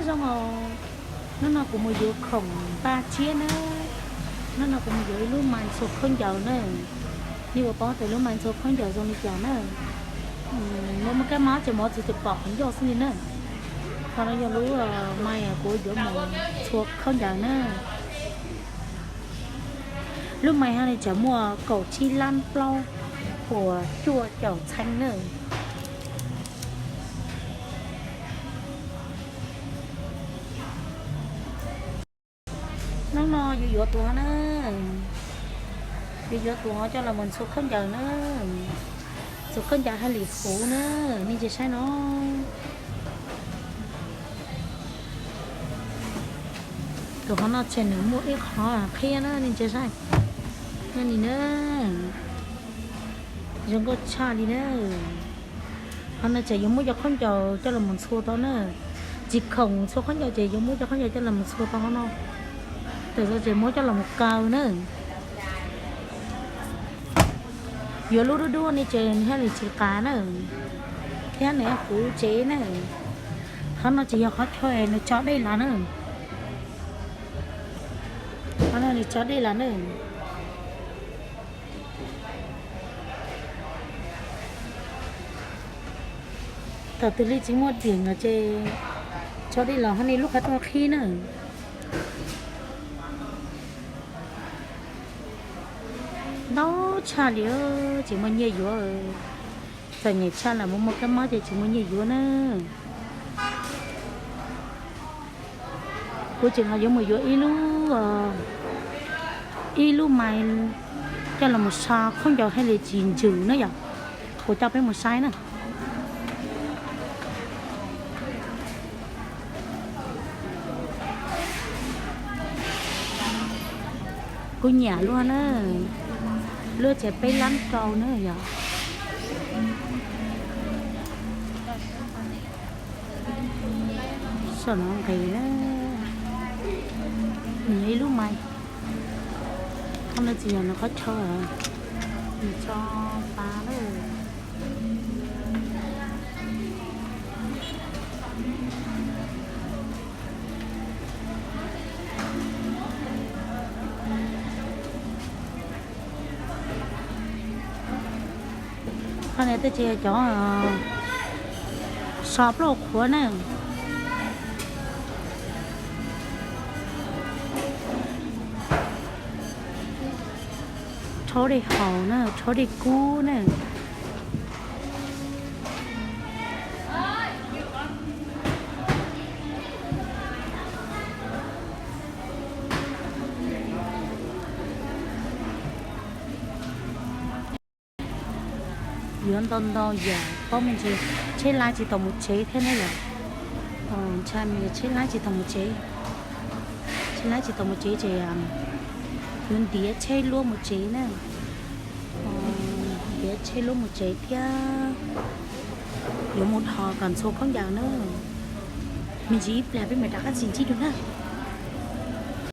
Hnub no kuv mus yuav khoom npaj tsiab na. Hnub no kuv mus yuav ib lub mais ntxhua khaub ncaws na. Nej puas paub tias lub mais ntxhua khaub ncaws zoo li cas na? Muaj muaj kab mob ces mov txiv tus pom qhov ncauj xwb li na. Qhov no yog lub mais kuv yuav mus ntxhua khaub ncaws na. Lub mais ho li tsam muaj kaum tsib lab plaub puas cuaj caum txheeb na. Hnub no yuav yuav tus hov na, yuav yuav tus hov coj los mus ntxhua khaub ncaws na. Ntxhua khaub ncaws haj lim huv na, nej ntsia saib no. Tus hov no ces nws muaj ib qho qhiab na, nej ntsia saib. Nyob li na, zoo nkauj tshaj li na. Qhov no ces yuav muab cov khaub ncaws coj los mus ntxhua tau na. Tsis khoom ntxhua khaub ncaws ces yuav muab cov khaub ncaws coj los mus ntxhua tau qhov no. Tam sim no ces muab coj los mus kaw na. Yuav lub dub dub ne ces nws haj li tsis qab na, thiab nws kuv tsev na. Qhov no ces yog qhov chaw nws tso dej los na. Qhov no nws tso dej los na. Thaum twg li tsis muaj diam no ces tso dej los ho ne lub qhov rooj qhib na. Ntau tshaj li, tsis muaj nyiaj yuav. Txom nyem tshaj los muaj muaj kab mob ces tsis muaj nyiaj yuav na. Kuv tseem ho yuav mus yuav ib lub, ib lub mais coj los mus so khaub ncaws haj li tsis ntsws na yom. Kuv coj peb mus saib na. Kuv nyiam luaj na, luaj ces peb lab rau na yom. Saum no nqis na, nws yog ib lub mais, qhov no tsis yog nws qhov chaw, nws tso pas na. Qhov no tej ces yog cov so plaub qhuav na. Rhaub dej haus na, rhaub dej kub na. Yuav ntau ntau yam paub me ntsis, tsheb laib tsis tau mus tsev thiab ne yom. Ntshai me ntsis tsheb laib tsis tau mus tsev, tsheb laib tsis tau mus tsev ces yuav ntiav tsheb luab mus tsev na. Ntiav tsheb luab mus tsev thiab yuav mus dhos kom ntxhua khaub ncaws na. Me ntsis ib pliag peb mam rov qab sib ntsib dua na.